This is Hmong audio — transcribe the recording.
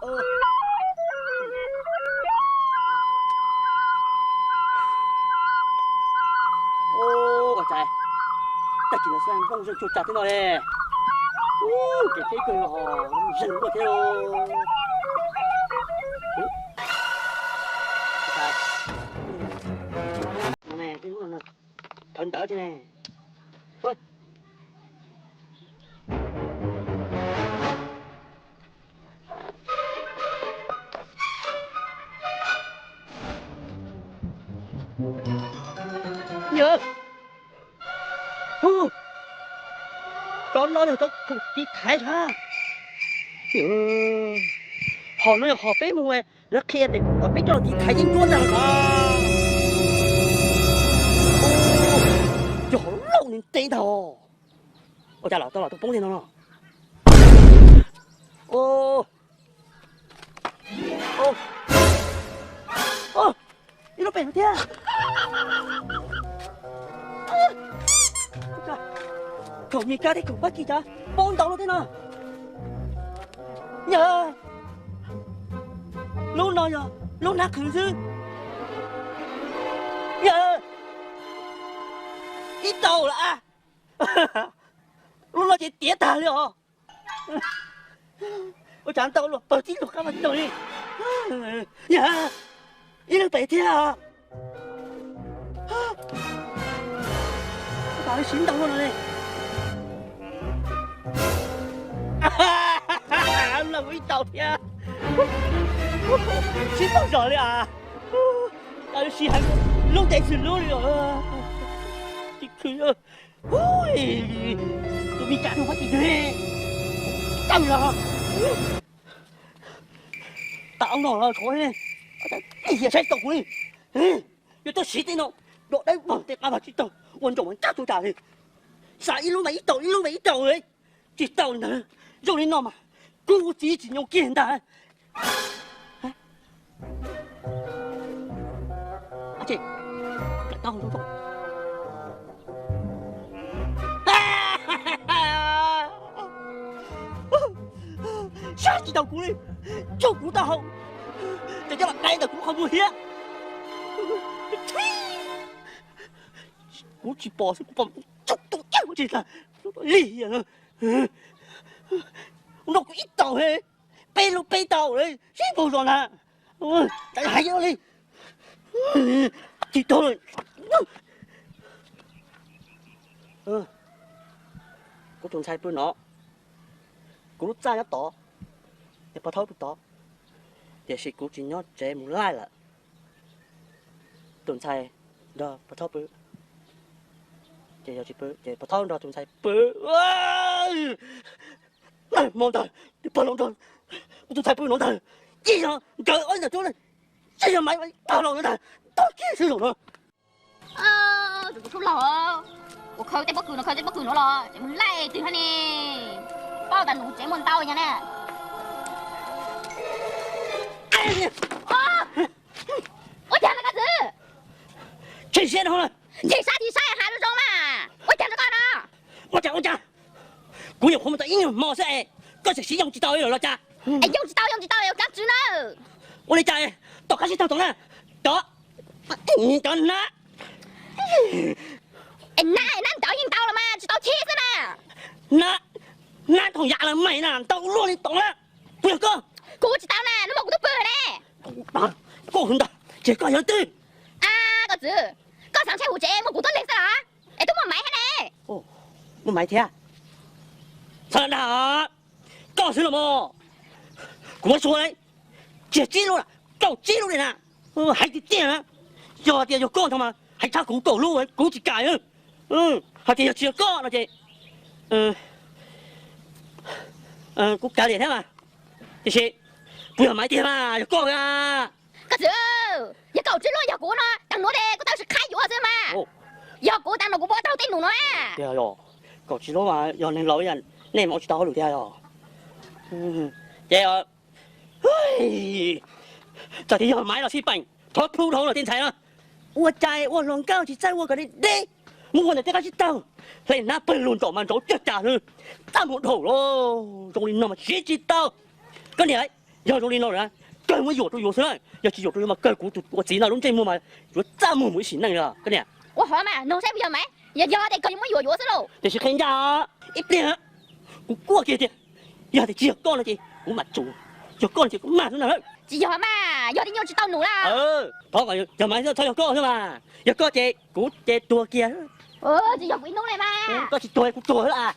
Ua cas tag kis no xwb nplooj zeeg cuag tsag thiab no ne. Kev teb kawg ho zeeg luaj thiab. Thawv ntawd thiab ne. Yog, hu, cov no yog cov tiv thaiv sas. Hom no yog hom peb mus, lawv qhia tias kom peb coj tiv thaiv yeeb ncuab ntag los. Yog hom loj ntev ntag. Ua cas los tau los tuaj poob li no no? Ib lub pem no thiab. Kaum me kab thiab kaum pab kis cas poob ntau lub thiab no. Yog, lub no yog lub nab qhwv xwb. Yog, ib tau lawm. Lub no ces tiav tag li os. Ua cas ntau luaj, pawg tib luag qab mas tsis tau li. Yog, ib leeg pem thiab. Ua cas siv ntau luaj no li. Los ib tau thiab. Sib tau zog li as. Siv heev, lub ntev tsis lub li. Tsis khwv. Tus me cas tus pab tsis yog, tawm los. Tas no los tshuav, ib yam saib tsis tau kuv li. Yuav tuaj siv tej no, dua dawb vog tej qab mas tsis tau, ua ntsaum mas ncaj tsuas tas li. Xav ib lub mas ib tau, ib lub mas ib tau li. Tsis tau li ntawd, zoo li no mas kuv txiv tsis nyoo kiag ntag. Saib tsis tau kuv li, tsuj kuv taub hau, ces coj los dai ntawm kuv qhov muag thiab. Kuv tsis pom xwb, kuv pom tsuj tus caj tsis tag li. No kuv ib tau he, peb lub peb tau sib npaug zos na. Hais li, tsis tau li. Kuv tus ntxhais pw no, kuv lub txaj nyob tod, es pog thaub pw tod, tiam sis kuv tsis nyob tsev mus laij lawm. Tus ntxhais nrog pog thaub pw, ces yog tsis pw ces pog thaub nrog tus ntxhais pw. Hmo ntawd pog laus nrog kuv tus ntxhais pw no ntag, ib yog nkawd ob ntawm tub, ib yog Maiv pog laus no ntag, tag kiag sib laus no. Tus tub laug, kuv khaws tej pob kws no, khaws tej pob kws no los ces mus laij twg hab ne? Paub tas nus tsev muaj ntau yog ne. Ua cas no koj txwv? Tshee siab no, tshee sab tsis saib has zoo zoo mas ua cas rau koj no? Ua cas ua cas? Kuv nyuam qhuav mus tau ib nyuag hmo xwb es koj tseem siv yoo tsis tau li los cas? Yoo tsis tau, yoo tsis tau, kav tswv na. Ua li cas tom qab sib tog tom na, cov, cov nab, nab nab ntawd yeej ntau los mas tsis tau cheb xwb na. Nab, nab thooj yam los mas na ntau luaj li tom na. Kuv yog koj, kuv tsis tau na, nub muaj kuv twb pw ne. Koj ntag, ces koj yog twg? A, koj txwv, koj xav ntshe hauv tsev muaj kuv tuab neeg xwb los? Es twb muaj Maiv thiab ne. Muaj Maiv thiab? Txhob dag, koj xwb los mas. Kuv muab suav tsis yog tsib lub, kaum tsib lub li na. Hais tiag tiag na, yog tias yog koj ntag mas hais tshaj kuv kaum lub kuv tsis kam. Hais tias yog tsis yog koj no ces kuv kav liam thiab mas. Tiam sis puas yog Maiv tiag mas yog koj a? Koj txwv, yog kaum tsib lub yog kuv no, tas nuav ces kuv tau sim qhaib yuav xwb mas. Yog kuv tas nuav kuv puas tau tej num no na. Tiag yog, kaum tsib lub mas yog neeg laus ib yam nej mas ua tsis tau hauj lwm tiag yog. Ces txawm tias yog Maiv los xij peem, thov plhu dhau los tej ntxhais no. Ua cas ua hluas nkauj tsis txawj ua kom deb deb, muab ua ntawm tej qab tsib taug, hle hnab pawg lug nraum mas nraud cag cas xwb, txaj muag dhau los zoo li no mas siv tsis tau. Koj niam, Yog zoo li no lawm na, kawg muab yuam rau yuav xwb na. Yog tsis yuam rau yuav mas kawg kuv tus ua txiv no lub ntsej muag mas yuav txaj muag mus ib sim neej li os koj niam. Ua hov mas nug saib puas yog mas, yog yog tias kawg yuav muab yuam yuav xwb lauj. Tiam sis qhia ncaj ib pliag kuv kuaj kiag tias, yog tias tsis yog koj no ces kuv mam tsum, yog koj no ces kuv mag xwb na. Tsis yog mas, yog tias nyuj tsis tau num lawm. Thov kom yog mas txhob yog koj xwb mas, yog koj ces kuv ces tuag kiag. Tsis yog kuv ib hnub li mas. Koj tsis tuag kuv tuag xwb a.